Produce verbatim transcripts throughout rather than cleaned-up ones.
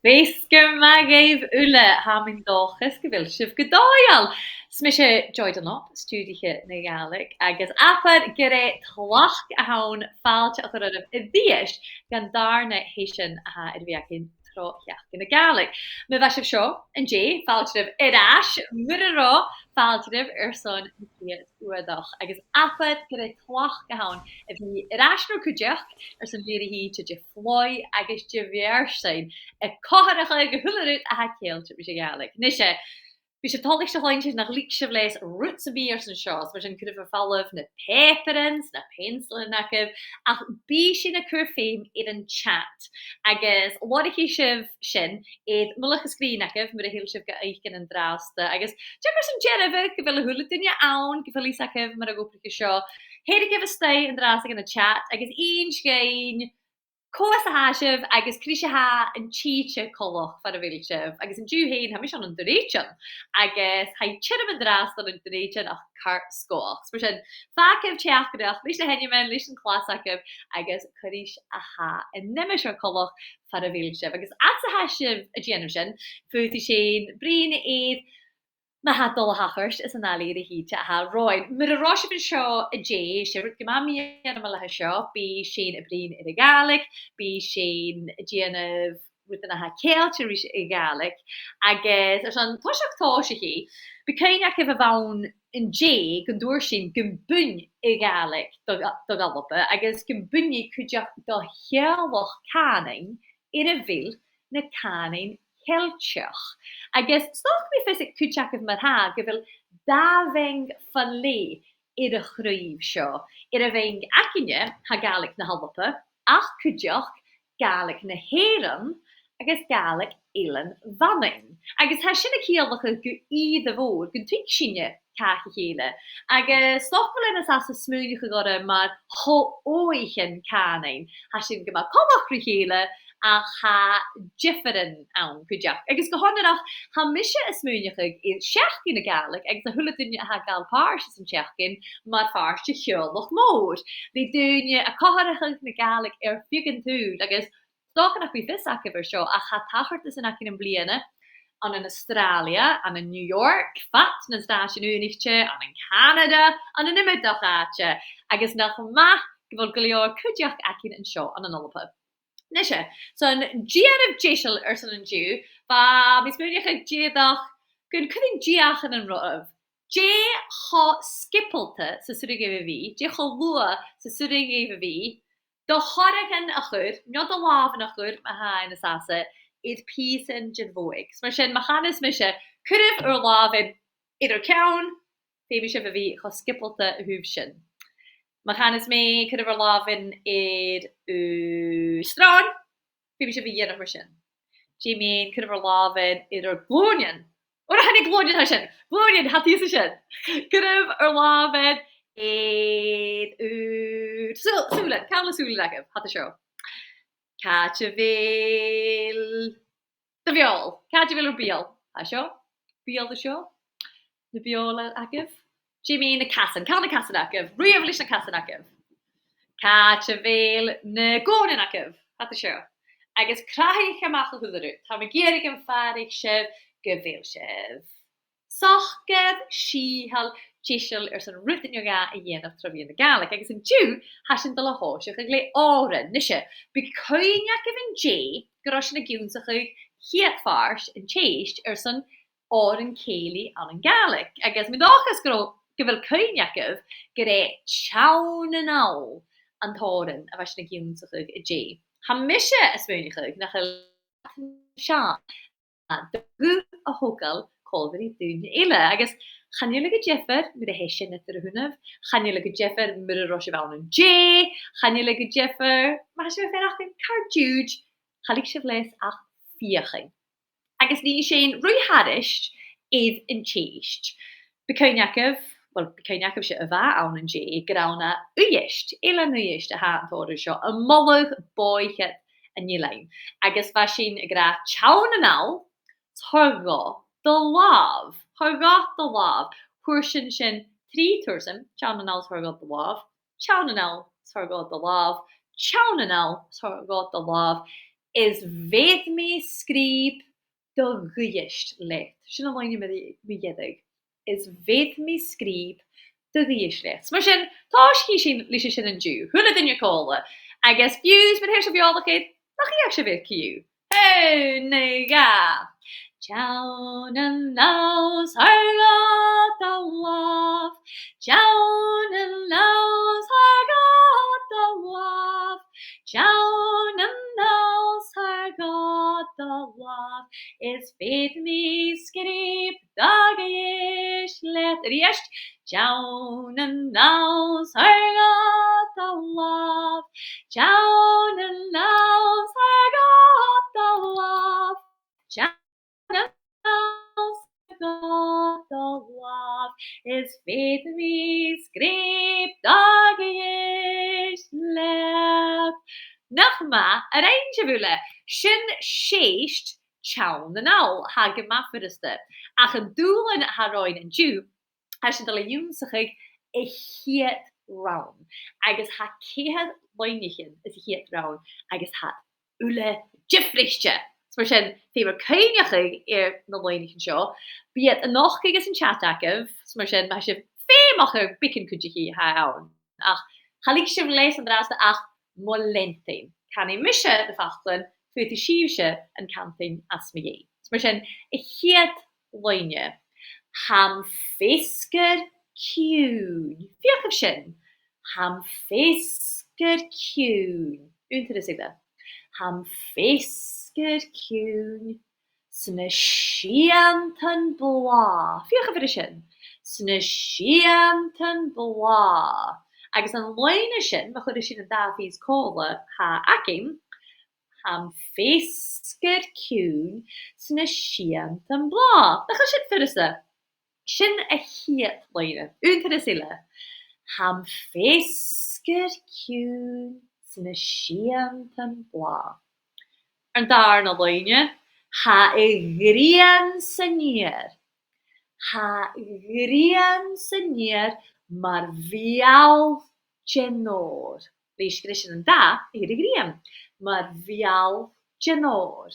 Feasgar math dhuibh uile, tha mi an dòchas gu bheil sibh gu dòigheil. Is mise Joy Dunlop, stiùiriche na Gàidhlig, agus abair gur e tlachd a th' ann fàilte a chur oirbh a-rithist dhan dàrna seisean a tha air a bhith againn tro Sheachdain na Gàidhlig. Ma bha sibh seo an-dè, fàilte oirbh air ais, mura robh, fàilte oirbh airson na ciad uair. Agus abair gur e tlachd a th' ann a bhith air ais nar cuideachd airson leth-uair a thìde de phlòigh agus de bheartan a' comharrachadh a h-uile rud a tha ceangailte ris a' Ghàidhlig. Nise, bidh sibh toilichte a chluinntinn nach leig sibh leas rud sam bith airson seo, is mar sin cuiribh air falbh na pàipearan 's na peansailean agaibh, ach bidh sinn a' cur feum air an chat. Agus lorgaidh sibh sin air mullach an sgrìn agaibh mura h-eil sibh ga fhaicinn an-dràsta. Agus dè gur sin dearbhadh gu bheil a h-uile duine ann, gu bheil fios agaibh mar a dh'obraicheas seo. Thèirigibh a-steach an-dràsta dhan a' chat agus innsibh dhuinn cò às a tha sibh agus cò ris a tha an t-sìde coltach far a bheil sibh. Agus an-diugh fhèin, tha mise ann an Dùn Èideann. Agus tha i tioram an-dràsta ann an Dùn Èideann ach car sgòthach. Is mar sin, fàgaibh teachdaireachd leis na h-ainmean, leis a' chlas agaibh, agus cò ris a tha an aimsir coltach far a bheil sibh. Agus fhad 's a tha sibh a' dèanamh sin, faodaidh sinn bruidhinn air na tha dol a thachairt anns an ath leth-uair a thìde a tha romhainn. Mura robh sibh an seo an-dè, 's e rud gu math mì-fhoirmeil a tha seo, bidh sinn a' bruidhinn air a' Ghàidhlig, bidh sinn a' dèanamh rudan a tha ceangailte ris a' Ghàidhlig, agus airson toiseach tòiseachaidh, bidh cuimhne agaibh a bh' ann an-dè gun tuirt sinn gum buin a' Ghàidhlig do, do dh'Alba, agus gum buin i cuideachd do theaghlach cànain air a bheil na cànain Cheilteach. Agus 's dòcha gum bi fios aig cuid agaibh mar-thà gu bheil dà mheang fa leth air a' chraoibh seo. Air a' mheang againne, tha Gàidhlig na h-Alba, ach cuideachd Gàidhlig na h-Èireann agus Gàidhlig Eilean Mhanainn. Agus tha sin a' ciallachadh gu ìre mhòr gun tuig sinne càch a chèile. Agus 's dòcha gu bheil e nas fhasa smaoineachadh orra mar cho-oghaichean cànain. Tha sinn gu math coltach ri chèile ach tha diofaran ann cuideachd. Agus gu h-onarach, tha mise a' smaoineachadh air Seachdain na Gàidhlig agus a h-uile duine a tha a' gabhail pàirt san t-seachdain mar phàirt de theaghlach mòr. Le daoine a' comharrachadh na Gàidhlig air feadh an t-saoghail agus 's dòcha nach bi fios agaibh air seo, ach tha tachartasan againn am-bliadhna ann an Astràilia, ann an New York, fad nan Stàitean Aonaichte, ann an Canada, ann an iomadach àite, agus nach math gu bheil gu leòr cuideachd againn an seo ann an Alba. Nise, son dèanamh deiseil airson an-diugh, bha mi a' smaoineachadh dìreach gun cuirinn deuchainn roimhe. Dè cho sgiobalta 's as urrainn dhuibh a bhith, dè cho luath 's as urrainn dhuibh a bhith, do chorragan a chur, no do làmhan a chur, ma tha e nas fhasa, air pìosan den bhodhaig. Is mar sin, ma chanas mise, cuiribh ur làmhan air ur ceann, feumaidh sibh a bhith cho sgiobalta a thaobh sin. Ma chanas mi, cuiribh ur làmhan air ur sròn, feumaidh sibh a dhèanamh mar sin. Dè mu dheidhinn cuiribh ur làmhan air ur glùinean? Ò, chan e glùinean a tha sin. Glùinean, tha fhios air sin. Cuiribh ur làmhan air ur sù-, sùilean. Càit a bheil na sùilean agaibh? Tha iad an seo. Càit a bheil do bheul? Càit a bheil ur beul? Tha seo. Beul an seo. Na beòil agaibh. Dè mu dheidhinn na casan? Càit a bheil na casan agaibh? Ruithibh leis na casan agaibh. Càit a bheil na guairnean agaibh? Tha iad an seo. Agus crathaibh a-mach a h-uile rud. Tha mi ag iarraidh gum faireach sibh gu bheil sibh socair, sìtheil, deiseil airson rudan no dhà a dhèanamh tro mheadhan na Gàidhlig. Agus an-diugh, tha sinn a' dol a thòiseachadh le òran. Nise, bidh cuimhne agaibh an-dè gun robh sinn ag ionnsachadh a' chiad phàirt, an t-sèist, airson òran cèilidh ann an Gàidhlig. Agus tha mi an dòchas gu robh, gu bheil cuimhne agaibh gur e Teann a-nall an t-òran a bha sinn ag ionnsachadh an-dè. Tha mise a' smaoineachadh nach eil seo a' dol a thogail còmhla ri daoine eile. Agus chan eil e gu diofar mura h-e sin eadar-thaobh, chan eil e gu diofar mura robh sibh ann an-dè, chan eil e gu diofar ma tha sibh a' faireachdainn car diùid, cha leig sibh leas ach feuchainn. Agus nì sinn ruith thairis air an t-sèist. Bidh cuimhne agaibh, well, bidh cuimhne agaibhse a bha ann an-dè, gur ann à Uibhist, Eilean Uibhist a tha an t-òran seo, a' moladh bòidhchead an eilein. Agus bha sinn ag ràdh teann a-nall, 's thoir dhomh do làmh, thoir dhomh do làmh. Thuirt sinn sin trì tursan, teann a-nall, 's thoir dhomh do làmh, teann a-nall, 's thoir dhomh do làmh, teann a-nall, 's thoir dhomh do làmh. is bheir mi sgrìob do dh'Uibhist leat. Sin an loidhne mu, mu dheireadh. Is bheir mi sgrìob do dh'Uibhist leat. 'S mar sin, tòisichidh sinn leis a sin an-diugh. A h-uile duine còmhla. Agus fiù 's mura h-eil sibh eòlach air, nach fheuch sibh e co-dhiù. Aon, dhà. Teann a-nall 's thoir dhomh do làmh. Teann a-nall 's thoir dhomh do làmh. Teann a-nall 's thoir dhomh do làmh. Is bheir mi sgrìob do dh'Uibhist leat. A-rithist. Teann a-nall 's thoir dhomh do làmh. Teann a-nall 's thoir dhomh do làmh. Teann a-nall 's thoir dhomh do làmh. Is bheir mi sgrìob do dh'Uibhist leat. Nach math a rinn sibh uile. Sin sèist Teann a-nall. Tha e gu math furasta. Ach an dùbhlan a tha romhainn an-diugh, tha sinn a' dol a dh'ionnsachadh a' chiad rann. Agus tha ceithir loidhnichean anns a' chiad rann, agus tha iad uile diofraichte. 'S mar sin, feumaidh sibh cuimhneachadh air na loidhnichean seo, bidh iad a' nochdadh anns an chat agaibh, 's mar sin, ma tha sibh feumach air beagan cuideachaidh, tha e ann. Ach cha leig sibh leas an-dràsta ach mo leantainn. Canaidh mise na faclan, faodaidh sibhse an cantainn às mo dhèidh. 'S mar sin, a' chiad loidhne. Tha am feasgar ciùin. Feuchaibh sin. Tha am feasgar ciùin. Aon turas eile. Tha am feasgar ciùin 's na siantan blàth. Feuchaibh air sin. 'S na siantan blàth. Agus an loidhne sin, ma chuireas sinn an dà phìos còmhla a th' againn, tha am feasgar ciùin 's na siantan blàth. Nach eil sin furasta? Sin a' chiad loidhne. Aon turas eile. Tha am feasgar ciùin 's na siantan blàth. An dàrna loidhne. Tha a' ghrian san fheur. Tha a' ghrian san fheur mar bheul den òr. Leis gur e sin an dath a th' air a' ghrian. Mar bheul den òr.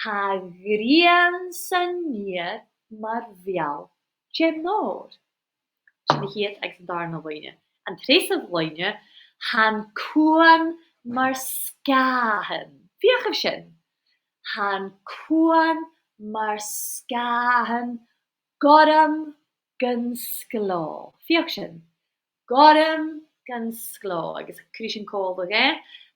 Tha a' ghrian san fheur mar bheul den òr. Sin a' chiad agus an dàrna loidhne. An treasamh loidhne, tha an cuan mar sgàthan. Feuchaibh sin. Tha an cuan mar sgàthan gorm gun sgleò. Feuch sin. Gorm gun sgleò. Agus cuiridh sinn còmhla e.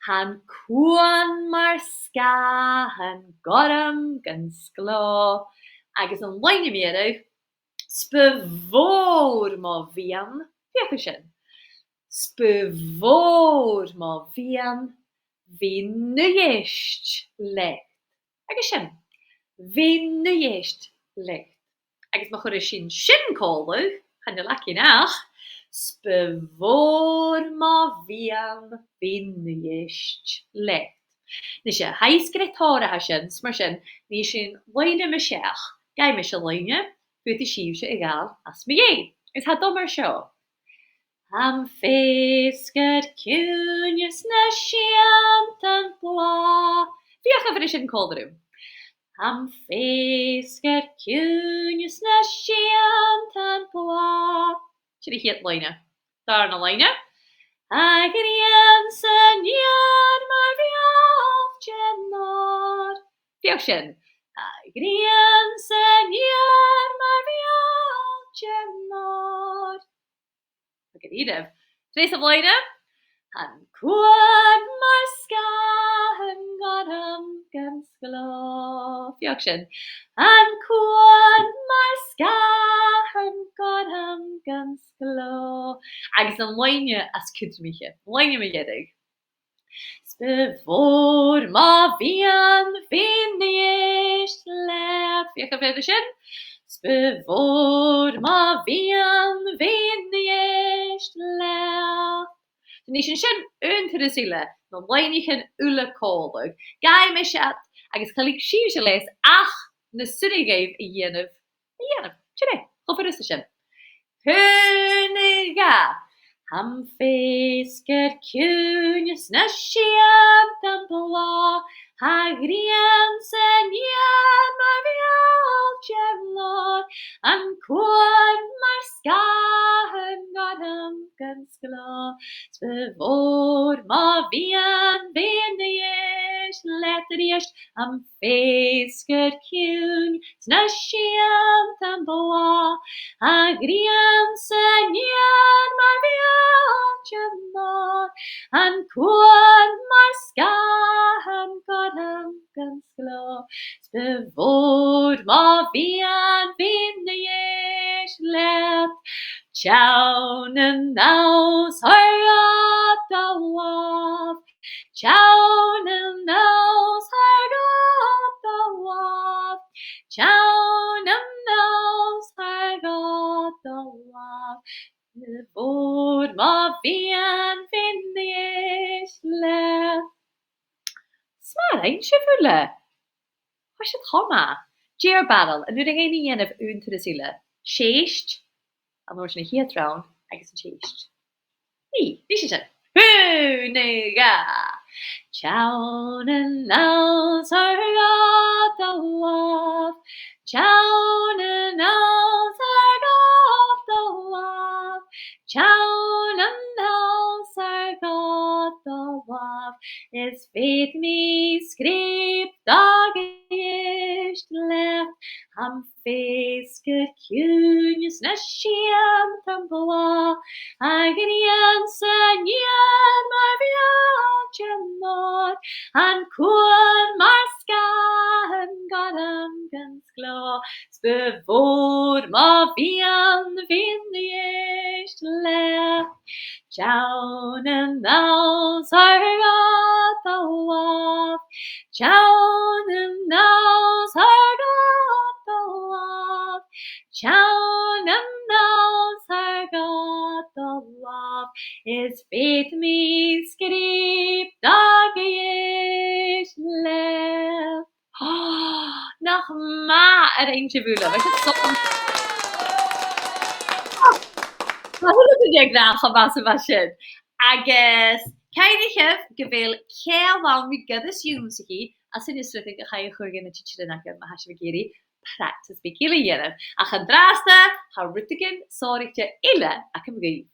Tha an cuan mar sgàthan gorm gun sgleò. Agus an loidhne mu dheireadh, 's bu mhòr mo mhiann, feuchaibh sin. 'S bu mhòr mo mhiann bhith an Uibhist leat. Agus sin, bhith an Uibhist leat. Agus ma chuireas sinn sin còmhla, chan eil againn ach, 's bu mhòr mo mhiann bhith an Uibhist leat. Nise, tha e sgrìobhte a tha sin, 's mar sin, nì sinn loidhne mu seach. Gabhaidh mise loidhne, faodaidh sibhse a ghabhail às mo dhèidh. Is tha e a' dol mar seo. Tha am feasgar ciùin 's na siantan blàth. Feuchaibh air sin còmhla rium. Tha am feasgar ciùin 's na siantan blàth. Sin a' chiad loidhne. Dàrna loidhne. Tha a' ghrian san fheur mar bheul den òr. Feuch sin. Tha a' ghrian san fheur mar bheul den òr. Agus a-rithist. Treasamh loidhne. Tha an cuan mar sgàthan gorm gun sgleò. Feuch sin. Tha an cuan mar sgàthan gorm gun sgleò. Agus an loidhne as cudromaiche. Loidhne mu dheireadh. 'S bu mhòr mo mhiann bhith an Uibhist leat. Feuchaibh air sin. 'S bu mhòr mo mhiann bhith an Uibhist leat. Nì sinn sin aon turas eile, na loidhnichean uile còmhla. Gabhaidh mise iad agus cha leig sibhse leas ach na 's urrainn dhuibh a dhèanamh a dhèanamh. Sin e, cho furasta sin. Aon, dhà. Tha am feasgar ciùin 's na siantan blàth, tha a' ghrian 's an eun mar bheul den làr, an cuan mar sgàthan gorm gun sgleò. 'S bu mhòr mo mhiann bhith na dhèidh leat a-rithist, am feasgar ciùin 's na siantan blàth, a' ghrian 's an eun mar bheul den làr, an cuan mar sgàthan gorm gun sgleò. 'S bu mhòr mo mhiann bhith na dhèidh leat. Teann a-nall 's thoir dhomh do làmh, teann a-nall 's thoir dhomh do làmh, teann a-nall 's thoir dhomh do làmh. Bu mhòr mo mhiann bhith na dhèidh leat. 'S math a rinn sibh uile. Tha sibh cho math. Dè ur barail, an urrainn dhuinn a dhèanamh aon turas eile? Sèist, an uair sin a' chiad rann, agus an t-sèist. Nì, nì sinn sin. Aon, dhà. Teann a-nall 's thoir dhomh do làmh, teann a-nall 's thoir dhomh do làmh, teann a-nall 's thoir dhomh do làmh, is feumaidh mi sgrìob do dh'èist leat. Am feasgar ciùin 's na siantan blàth, a' ghrian 's an eun mar bheul den làr, an cuan mar sgàthan gorm gun sgleò. 'S bu mhòr mo mhiann bhith na dhèidh leat. Teann a-nall 's thoir dhomh do làmh, teann a-nall 's thoir dhomh do làmh, teann a-nall 's thoir dhomh do làmh, is feumaidh mi sgrìob do dh'èist leat. Nach math a rinn sibh uile, bha sin so... Tha a h-uile duine ag ràdh cho math 's a bha sin. Agus cuimhnichibh gu bheil ceangal ri goireas ionnsachadh, 's ann a' sreath a chaidh a chur dha na tidsearan agaibh, ma tha sibh ag iarraidh practice beag eile a dhèanamh. Ach an-dràsta, tha rudeigin sònraichte eile agam dhuibh.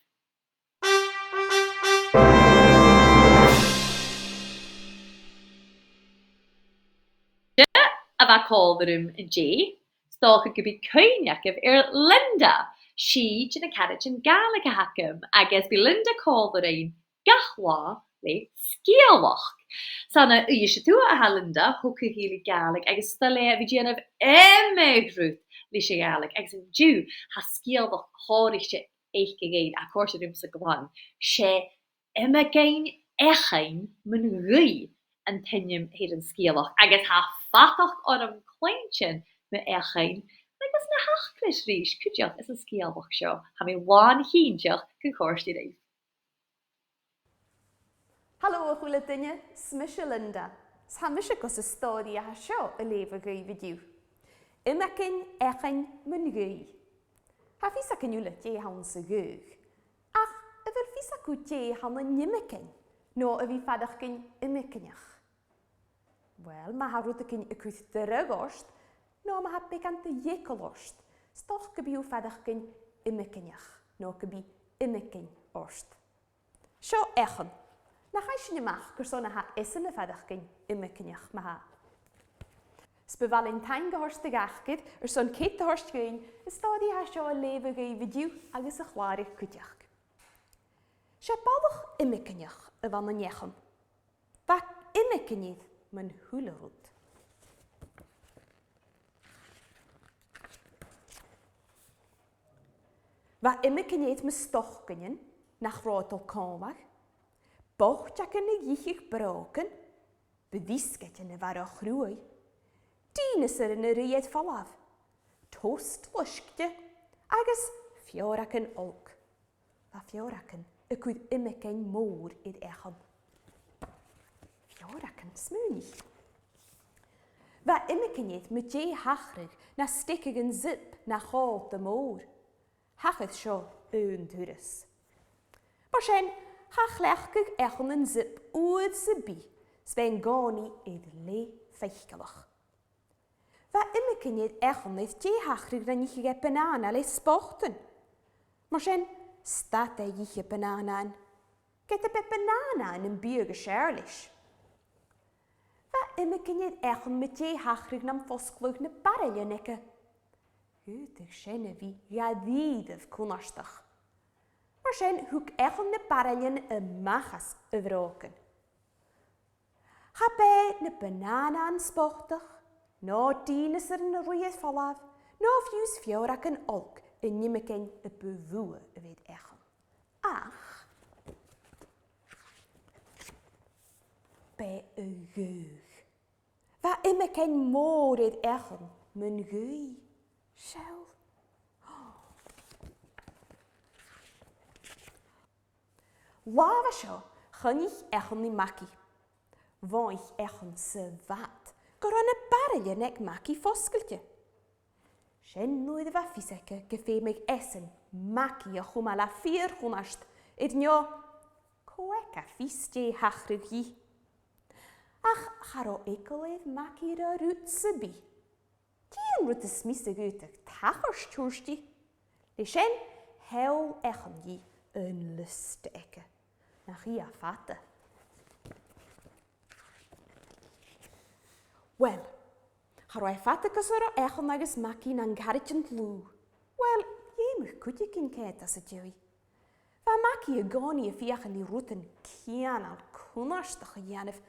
Dè a bha còmhla rium an-dè, 's dòcha gum bi cuimhne agaibh air Linda, 's i de na caraidean Gàidhlig a th' agam, agus bidh Linda còmhla rinn gach latha le sgeulachd. 'S ann à Uibhist a Tuath a tha Linda, thog i a chéile Gàidhlig agus 's toil leatha a bhith a' dèanamh iomadh rud leis a' Ghàidhlig, agus an-diugh tha sgeulachd shònraichte aice dhuinn a tha a' còrdadh riumsa glan. 'S e Iomagain Eachainn mun Ghaoith an t-ainm a th' air an sgeulachd, agus tha fadachd orm cluinntinn mu eachainn agus na th' acras ris cuideachd anns an sgeulachd seo. Tha mi làn chinnteach gun còrd i ribh. Halò a h-uile duine, 's mise Linda, 's tha mise gus an stòiridh a tha seo a leughadh dhuibh an-diugh. Iomagain Eachainn mun Ghaoith. Tha fios againn uile dè th' anns a' ghaoth. Ach a bheil fios agaibh dè th' ann an iomagain, no a bhith a' faireachdainn iomagaineach? Uill, ma tha rudeigin a' cur dragh ort, no ma tha beagan de dh'eagal ort, 's dòcha gum bi thu a' faireachdainn iomagaineach, no gum bi iomagain ort. Seo eachainn. Nach fhaigh sinn a-mach carson a tha esan a' faireachdainn iomagaineach ma-thà. 'S bu mhath leinn taing a thoirt do dh'Acair airson cead a thoirt dhuinn an stòiridh a tha seo a leughadh dhuibh an-diugh agus a chlàradh cuideachd. 'S e balach iomagaineach a bh' ann an eachainn. Bha iomagain air mun a h-uile rud. Bha iomagain air mu stocainnean nach robh a' dol còmhla, boiteagan a dh'itheadh brògan, briosgaidean a bha ro chruaidh, dìneasaran a ruith air falbh, toast loisgte agus feòragan olc. Bha feòragan a' cur iomagain mòr air eachainn. Feòragan, smaoinich. Bha iomagain air mu dè thachradh nan steigeadh an zip na chòta mòr. Thachair seo aon turas. Mar sin, cha chleachdadh Eachann an zip uair sam bith 's bha e an-còmhnaidh air leth faiceallach. Bha iomagain air Eachann air dè thachradh nan iteadh e banana le spotan. Mar sin, stad e ag ithe bananathan. Ged a b' e bananathan am biadh as fheàrr leis. Bha iomagain air Eachann mu dè thachradh nam fosgladh na baraillean aige. Dh'fhaodadh sin a bhith gu dearbh cunnartach. Mar sin, thug Eachann na baraillean a-mach às a bhrògan. Cha b' e na bananathan spotach, no dìneasaran a' ruith air falbh, no fiù 's feòragan olc an iomagain a bu mhotha a bh' air Eachann. Ach b' e a' ghaoth. Bha iomagain mòr air Eachann mun ghaoith. Seall. Latha bha seo, choinnich Eachann ri Magaidh. Mhothaich Eachann sa bhad gun robh na baraillean aig Magaidh fosgailte. Sin nuair a bha fios aige gum feumadh esan Magaidh a chumail à fìor chunnart air neo cò aig a tha fios dè thachradh dhi. Ach cha robh eagal air Magaidh ro rud sam bith. Dè an rud as miosa a dh'fhaodadh tachairt, thuirt i. Leis sin, sheall Eachann dhi an liosta aige. Nach i a tha fada. Uill, cha robh e fada gus an robh Eachann agus Magaidh nan caraidean dlùth. Uill, dh'fheumadh cuideigin coimhead às an dèidh. Bha Magaidh an-còmhnaidh a' feuchainn ri rudan cianail cunnartach a dhèanamh,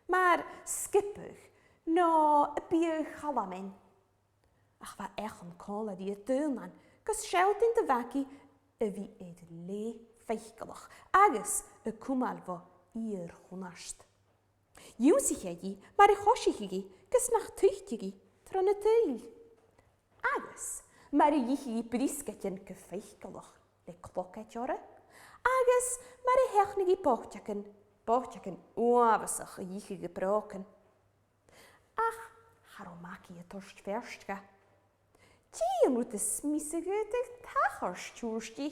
mar sgiopadh, no a' biadhadh chalmain. Ach bha Eachann còmhla ri a daonnan, gus sealltainn do Mhagaidh a bhith air leth faiceallach agus a' cumail bho fhìor chunnart. Dh'ionnsaich e dhi mar a choisicheadh i gus nach tuiteadh i tron an t-saoghal. Agus mar a dh'itheadh i briosgaidean gu faiceallach le clogaid orra, agus mar a sheachnadh i boiteagan, boiteagan uabhasach a dh'itheadh a brògan. Ach cha robh Magaidh a' toirt feart dha. Dè an rud as miosa a dh'fhaodadh tachairt, thuirt i.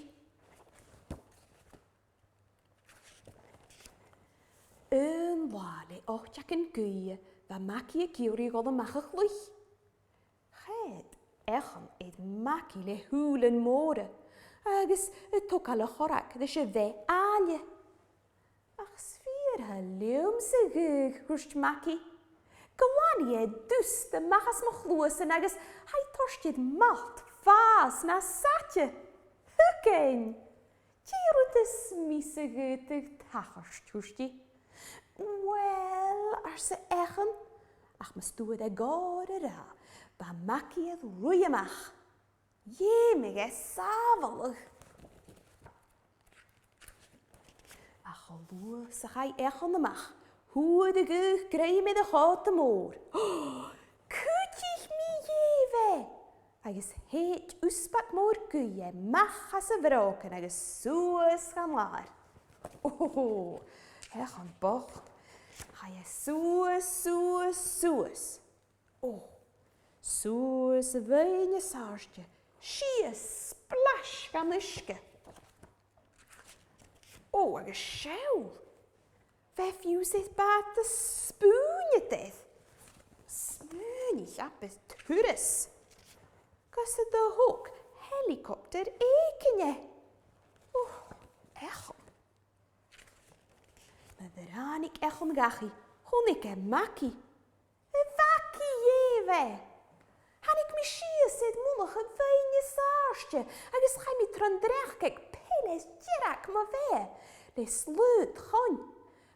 Aon latha le oiteagan gaoithe bha Magaidh ag iarraidh a dhol a-mach a chluich. Choimhead Eachann air Magaidh le shùilean mòra agus a' togail a chorrag leis a' bheith àille. Ach 's fìor thoil leamsa a' ghaoth, thuirt Magaidh. Glanaidh e dust a-mach às mo chluasan agus tha i a' toirt air m' fhalt fàs nas fhaide. Thugainn! Dè an rud as miosa a dh'fhaodadh tachairt, thuirt i. Uill, arsa Eachann, ach mus d' fhuair e gòrr a ràdh, bha Magaidh air ruith a-mach. Dh'fheumadh e sàbhaladh. Ach cho luath 's a chaidh Eachann a-mach, fhuair a' ghaoth grèim air a' chòta mòr. Cuidich mi, dh'èigh e! Agus shèid uspag mòr gaoithe a-mach às a bhrògan agus suas dhan làr. Ò, Eachann bochd. Chaidh e suas, suas, suas. Ò, suas a' bheinn as àirde, sìos splais dhan uisge. Ò, agus seall, bha e fiù 's air bàta spùinneadair. Smaoinich, abair turas. Gus an do thog helicopter èiginn e. Ò, Eachann. Nuair a ràinig Eachann dhachaigh, chunnaic e Magaidh. A Mhagaidh, dh'èigh e. Thàinig mi sìos air mullach a' bheinn as àirde agus chaidh mi tron t-sneachd aig peile dearg mo bheatha le slaod chon.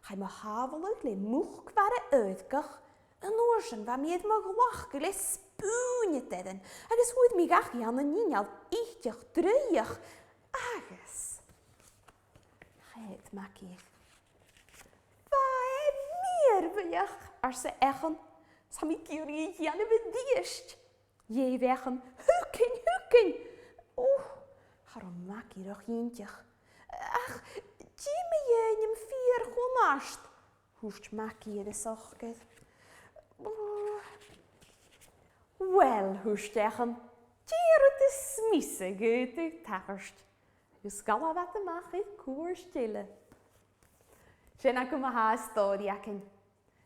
Chaidh mo shàbhaladh le muc-mhara adharcach. An uair sin bha mi air mo ghlacadh le spùinneadairean agus fhuair mi dhachaigh ann an inneal iteach draoidheach agus choimhead Magaidh air. Bha e mìorbhaileach, arsa Eachann. 'S tha mi ag iarraidh a dhèanamh a-rithist. Dh'èigh Eachann, thugainn, thugainn! Ò, cha robh Magaidh ro chinnteach. Ach dè mu dheidhinn am fìor chunnart? Thuirt Magaidh air a socair. Ò. Uill, thuirt Eachann, dè an rud as miosa a dh'fhaodadh tachairt? Gus gabhail iad a-mach air cuairt eile. Sin agaibh ma-thà an stòiridh againn.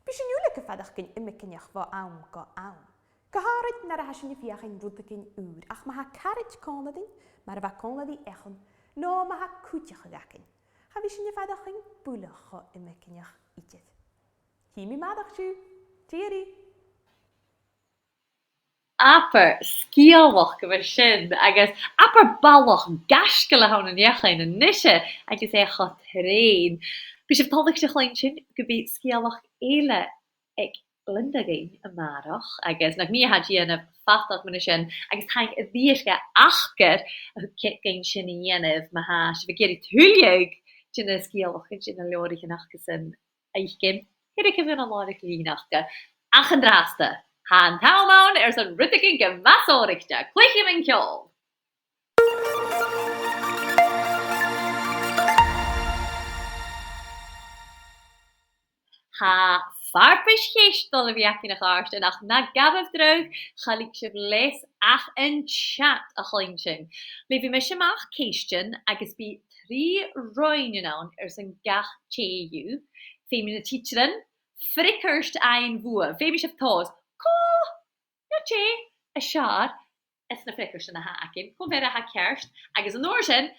Bidh sinn uile gu faireachdainn iomagaineach bho àm gu àm. Gu h-àraid nuair a tha sinn a' feuchainn rudeigin ùr, ach ma tha caraid còmhla rinn, mar a bha còmhla ri Eachann, no ma tha cuideachadh againn, cha bhi sinn a' faireachdainn buileach cho iomagaineach idir. Chì mi a-màireach sibh. Tìoraidh. Abair sgeulachd a bha sin, agus abair balach gaisgeil a th' ann an Eachann a-nise, agus e cho treun. Bidh sibh toilichte a chluinntinn gum bi sgeulachd eile aig Linda dhuinn a-màireach, agus nach mi a tha a' dèanamh fadachd mu dheidhinn sin, agus taing a-rithist dha Acair a thug cead dhuinn sin a dhèanamh, ma tha sibh ag iarraidh tuilleadh de na sgeulachdan, de na leabhraichean acasan fhaicinn, thèid agaibh gun an làrach-lìn aca. Ach an-dràsta, tha an t-àm ann airson rudeigin gu math sònraichte. Cluichibh an ceòl! Tha farpais-cheist a' dol a bhith againn, a chàirdean, ach na gabhaibh dragh, cha leig sibh leas ach an chat a chluinntinn. Leughaidh mise a-mach ceistean agus bidh trì roinnean ann airson gach tè dhiubh. Feumaidh na tidsearan freagairt fhaighinn bhuaibh. Feumaidh sibh tomhas cò no dè as fheàrr às na freagairtean a th' againn, cò am fear a tha ceart, agus an uair sin,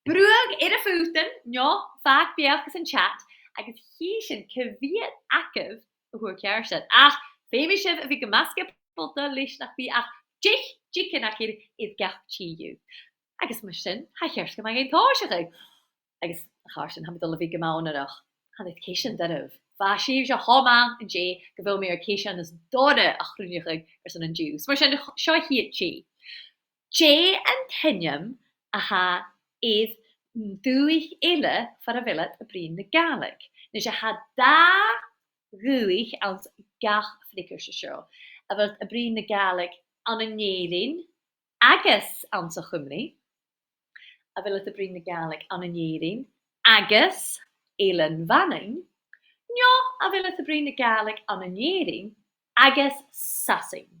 brùthadh air ur putan, no fàg beachd anns an chat, agus chì sinn cia mheud agaibh a fhuair ceart e. Ach feumaidh sibh a bhith gu math sgiobalta leis nach bi ach deich diogan agaibh air gach tè dhiubh. Agus mar sin, tha e ceart gum bi againn tòiseachadh. Agus, a chàirdean, tha mi a' dol a bhith gu math onarach. Chan eil ceistean doirbh. Bha sibhse cho math an-dè gu bheil mi air ceistean as dorra a chruinneachadh airson an-diugh. So mar sin, seo a' chiad tè. Dè an t-ainm a tha air an dùthaich eile far a bheil iad a' bruidhinn na Gàidhlig? Nis, tha dà dhùthaich anns gach freagairt an seo. A bheil iad a' bruidhinn na Gàidhlig ann an Èirinn agus anns a' Chuimrigh? A bheil iad a' bruidhinn na Gàidhlig ann an Èirinn agus Eilean Mhanainn? No a bheil iad a' bruidhinn na Gàidhlig ann an Èirinn agus Sasainn?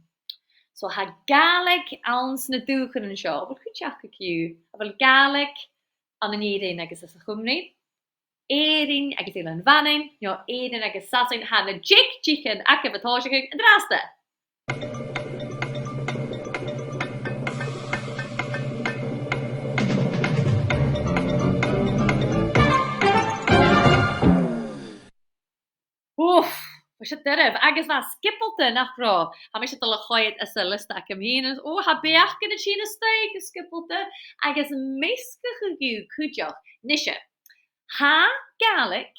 So tha Gàidhlig anns na dùthchannan seo. Bheil cuid aca ag ràdh, a bheil Gàidhlig ann an Èirinn agus anns a' Chuimrigh, Èirinn agus Eilean Mhanainn, no Èirinn agus Sasainn? Tha na deich diogan agaibh a' tòiseachadh an-dràsta. Uf, bha sin doirbh, agus bha e sgiobalta, nach robh? Tha mise a' dol a choimhead anns an liosta agam fhìn, agus, ò, tha beachdan a' tighinn a-steach gu sgiobalta, agus measgachadh cuideachd. Nise, tha Gàidhlig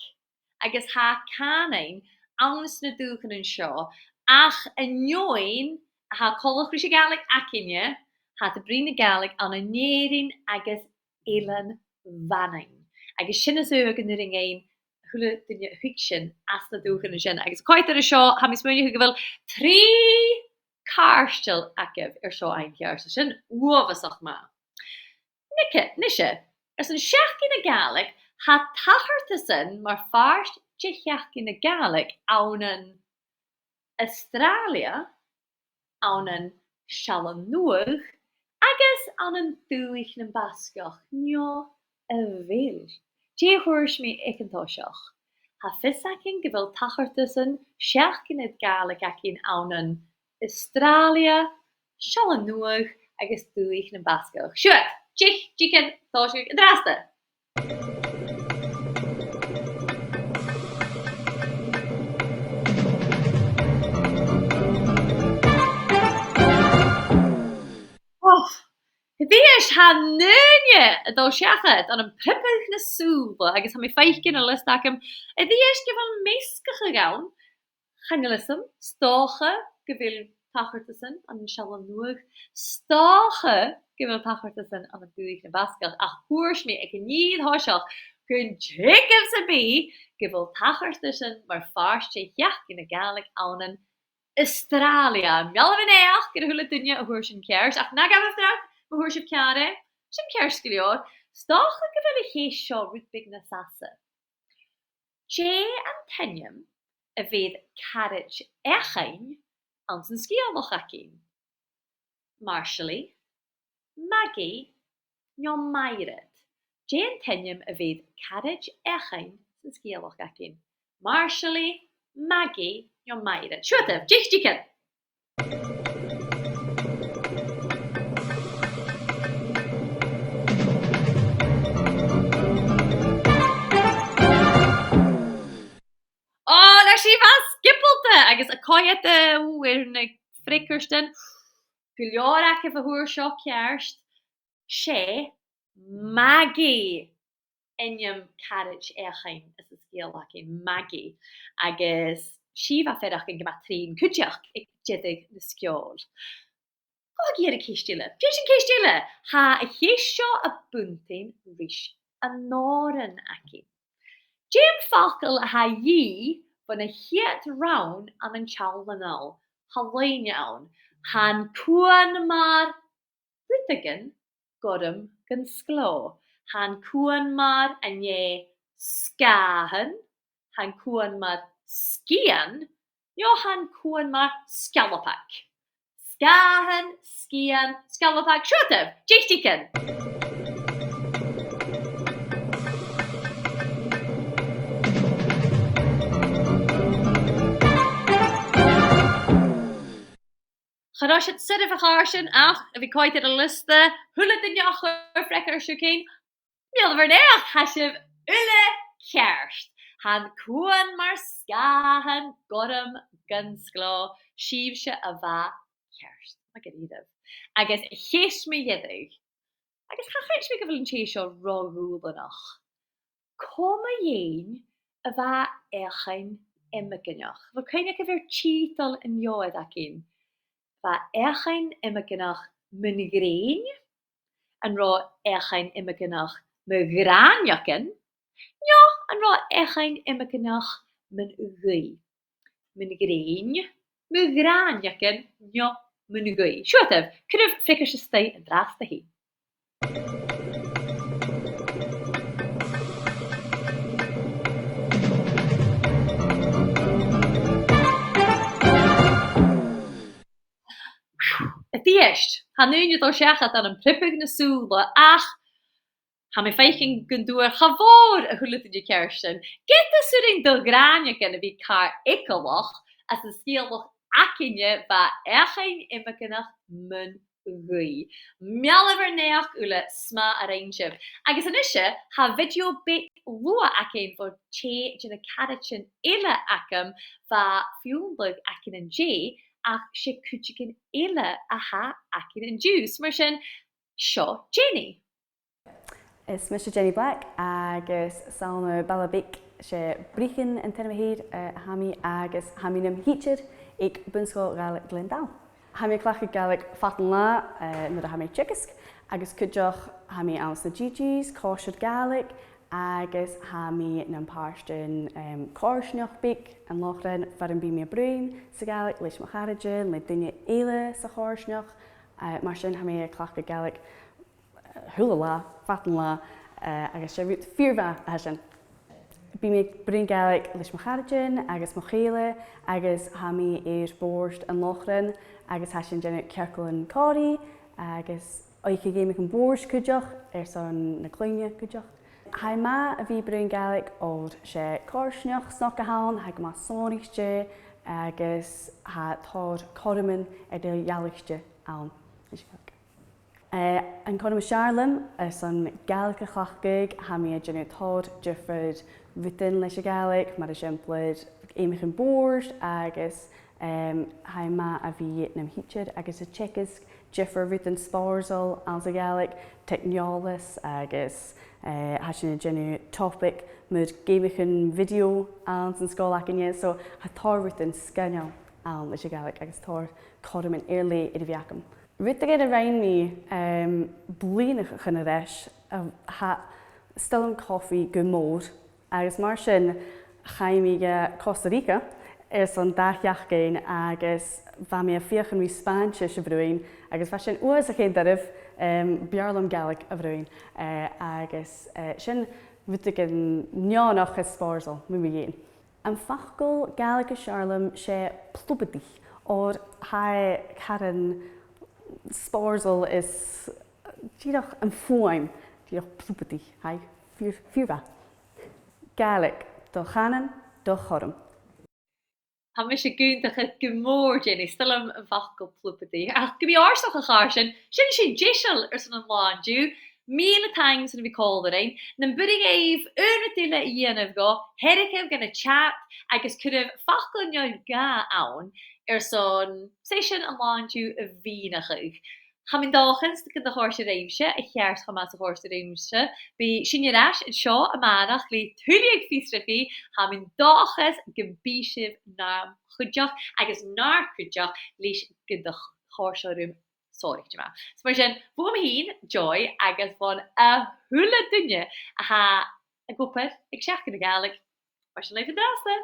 agus tha cànain anns na dùthchannan seo, ach an fheadhainn a tha coltach ris a' Ghàidhlig againne, tha iad a' bruidhinn na Gàidhlig ann an Èirinn agus Eilean Mhanainn. Agus sin as adhbhar gun urrainn dhuinn a h-uile duine a thuigsinn anns na dùthchannan sin. Agus a' coimhead air a seo, tha mi a' smaoineachadh gu bheil trì cairteal agaibh air seo fhaighinn ceart. Sin uabhasach math. Nise, nise, airson Seachdain na Gàidhlig, tha tachartasan mar phàirt de Sheachdain na Gàidhlig ann an Astràilia, ann an Sealan Nuadh agus ann an Dùthaich nam Basgach, no a bheil? Dè thuirt mi aig an toiseach? Tha fios againn gu bheil tachartasan Seachdain na Gàidhlig againn ann an Astràilia, Sealan Nuadh agus Dùthaich nam Basgach. Siuthad, deich diogan, tòiseachadh an-dràsta. Och, a-rithist, tha an ùine a' dol seachad ann am priobadh na sùla, agus tha mi a' faicinn an liosta agam a-rithist gu bheil measgachadh ann. Chan eil fhios agam, 's dòcha gu bheil tachartasan ann an Sealan Nuadh, 's dòcha gu bheil tachartasan ann an Dùthaich nam Basgach, ach thuirt mi aig an fhìor thoiseach gun tuigibh sam bith gu bheil tachartasan mar phàirt de Sheachdain na Gàidhlig ann an Astràilia. Meal ur naidheachd air a h-uile duine a fhuair sin ceart, ach na gabhaibh dragh ma fhuair sibh ceàrr e. Sin ceart gu leòr. 'S dòcha gu bheil a' cheist seo rud beag nas fhasa. Dè an t-ainm a bh' air caraid Eachainn anns an sgeulachd againn? Marsaili, Magaidh no Mairead? Dè an t-ainm a bheir caraid Eachainn san sgeulachd againn? Marsaili, Magaidh no Mairead? Siuthadaibh, deich diogan. Ò, nach eil sibh sgiobalta agus a' coimhead, ù, air na freagairtean. Gu leòr agaibh a fhuair seo ceart. 'S e Magaidh ainm caraid Eachainn anns an sgeulachd againn, Magaidh, agus 's i a bha a' faireachdainn gu math treun cuideachd aig deireadh na sgeòil. Gu dè a tha an ceist eile? Dè an ceist eile? Tha a' cheist seo a' buntainn ris an òran againn. Dè am facal a tha a dhìth bhon a' chiad rann ann an Teàrlach a-nall? Tha loidhne ann. Tha an cuan mar rudeigin gorm gun sgleò. Tha an cuan mar, an e sgàthan, tha an cuan mar sgian, no tha an cuan mar sgealbag? Sgàthan, sgian, sgealbag, siuthadaibh, deich diogan. Cha robh siud soirbh, a chàirdean, ach a bhith a' coimhead air an liosta, a h-uile duine a chuir freagairt seo fhèin, meal ur naidheachd, tha sibh uile ceart. Tha an cuan mar sgàthan gorm gun sgleò, sibhse a bha ceart. Math dha-rìribh. Agus a' cheist mu dheireadh, agus cha chreid mi gu bheil an tè seo ro dhùbhlanach. Cò mu dheidhinn a bha Eachainn Iomagaineach? Bheil cuimhne agaibh air tiotal an leabhair againn? Bha Eachainn Iomagaineach mun ghrèin, an robh Eachainn Iomagaineach mu ghràineagan, no an robh Eachainn Iomagaineach mun ghaoith? Mun ghrèin, mu ghràineagan, no mun ghaoith? Siuthadaibh, cuiribh freagairt a-staigh an-dràsta fhèin. A-rithist, tha an ùine a' dol seachad ann am priobadh na sùla, ach tha mi a' faicinn gun d' fhuair cha mhòr a h-uile duine ceart sin. Ged as urrainn do ghràineagan a bhith car eagalach, anns an sgeulachd againne bha Eachainn Iomagaineach mun ghaoith. Meal ur naidheachd uile, 's math a rinn sibh. Agus a-nise, tha video beag luath againn bho tè de na caraidean eile agam, bha Fionnlagh againn an-dè, ach 's e cuideigin eile a th' againn an-diugh. Mar sin, seo Jenny. Is mise Jenny Black agus 's ann à baile beag, 's e Brechin an t-ainm a th' air, eh, a tha mi, agus tha mi nam thidsear aig Bun-sgoil Ghàidhlig Ghleann Dail. Tha mi a' cleachdadh Gàidhlig fad an latha, eh, nuair a tha mi a' teagasg, agus cuideachd tha mi anns na G Gs, Còisir Ghàidhlig, agus tha mi nam pàirt den, em, coimhearsnachd bheag, An Lòchran, far am bi mi a' bruidhinn sa Ghàidhlig leis mo charaidean, le daoine eile sa choimhearsnachd. Eh, mar sin tha mi a' cleachdadh Gàidhlig a h-uile latha, fad an latha, eh, agus 's e rud fìor mhath a tha sin. Bidh mi a' bruidhinn Gàidhlig leis mo charaidean agus mo chèile, agus tha mi air bòrd An Lòchrain, agus tha sinn a' dèanamh cearcallan còmhraidh, agus oidhche gheamaichean bòrd cuideachd, airson na cloinne cuideachd. Tha e math a bhith a' bruidhinn Gàidhlig oir 's e coimhearsnachd snog a th' ann, tha e gu math sònraichte, agus tha tòrr chothroman eadar-dhealaichte ann. Eh, an cothrom as fheàrr leam airson Gàidhlig a chleachdadh, tha mi a' dèanamh tòrr diofar rudan leis a' Ghàidhlig, mar eisimpleir, geamaichean bòrd agus, em, tha e math a bhith nam thidsear agus a' teagasg diofar rudan spòrsail anns a' Ghàidhlig, teicneòlas agus, eh, tha sinn a' dèanamh topic mu gheamaichean video anns an sgoil againne, so tha tòrr rudan sgoinneil ann leis a' Ghàidhlig agus tòrr cothroman air leth air a bhith agam. Rud a rinn mi, em, bliadhnaichean air ais, a tha still an coffee gu mòr, agus mar sin chaidh mi gu Costa Rica airson dà sheachdain agus bha mi a' feuchainn ri Spàinntis a bhruidhinn, agus bha sin uabhasach fhèin doirbh, em, b' fheàrr leam Gàidhlig a bhruidhinn, eh, agus, eh, sin rudeigin neònach is spòrsail mu mo dheidhinn. Am facal Gàidhlig as fheàrr leam, 's e plubadaich, oir tha e caran spòrsail is dìreach am fuaim. Dìreach plubadaich, tha e fìor, fìor mhath. Gàidhlig, do chànan, do chothrom. Tha mise ag aontachadh gu mòr, Jenny, 's toil leam am facal plubadaich. Ach gu mì-fhortanach, a chàirdean, sin sinn deiseil airson an là an-diugh. Mìle taing airson a bhith còmhla rinn. Nam b' urrainn dhuibh aon rud eile a dhèanamh dhomh, thèirigibh gun a' chat agus cuiribh facal no dhà ann airson seisean an là an-diugh a mhìneachadh. Tha mi an dòchas gun do chòrd e riumsa, a cheart cho math 's a chòrd e riumsa. Bidh sinn air ais an seo a-màireach le tuilleadh fiosrachaidh, tha mi an dòchas gum bi sibh nam chuideachd agus nar cuideachd leis gun do chòrd seo rium sònraichte math. So mar sin, bhuam fhìn, Joy, agus bhon a h-uile duine a tha ag obair aig Seachdain na Gàidhlig, mar sin leibh an-dràsta.